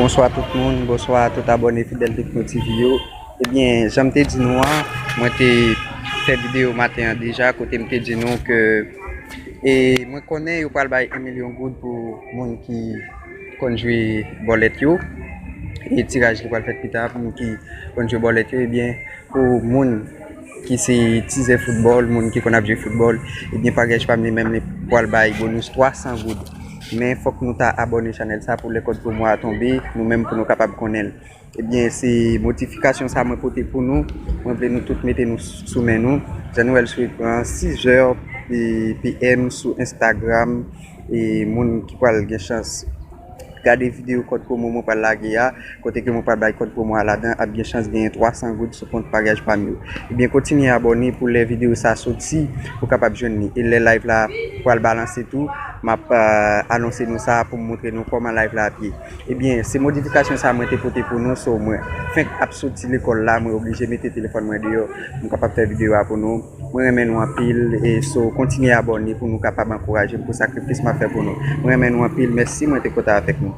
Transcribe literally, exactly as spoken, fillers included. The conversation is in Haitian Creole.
Bonswa tout moun, bonswa tout abòne fidèl Tekno T V yo. Ebyen, jan m te di nou an, mwen te fè videyo maten an deja, kote m te di nou ke e mwen konnen yo pral bay en milyon goud pou moun ki konn jwe bòlèt yo. E tiraj ki pral fèt pita pou moun ki konn jwe bòlèt yo, ebyen, pou moun ki se tizè foutbòl, moun ki konn ap jwe foutbòl, ebyen, Paryaj Pam li menm li pral bay bonus twa san goud. Men fòk nou ta abòne chanèl sa pou lè kòd pwomo a tonbe, nou menm pou nou kapab konnen l. Ebyen, se motifikasyon sa mwen pote pou nou. Mwen vle nou tout mete nou sou men nou. Jan nou wè l sou ekran an, sis è P M sou Instagram. E moun ki pral gen chans gade videyo kòd pwomo mwen pral lage a, kote ke mwen pral bay kòd pwomo a ladan, ap gen chans genyen twa san goud sou kont Paryaj Pam yo. Ebyen, kontinye abòne pou lè videyo sa soti, pou kapab jwenn li. E lè live la pral balanse tou, m ap anonse nou sa pou m montre nou kòman live la ap ye. Ebyen, se modifikasyon sa mwen te pote pou nou, so mwen fenk ap soti lekòl la, mwen oblije mete telefòn mwen deyò, m kapab fè videyo a pou nou. Mwen renmen nou anpil, e so kontinye abòne pou nou kapab ankouraje m pou sakrifis m ap fè pou nou. Mwen renmen nou anpil, mèsi, mwen te kontan avèk nou.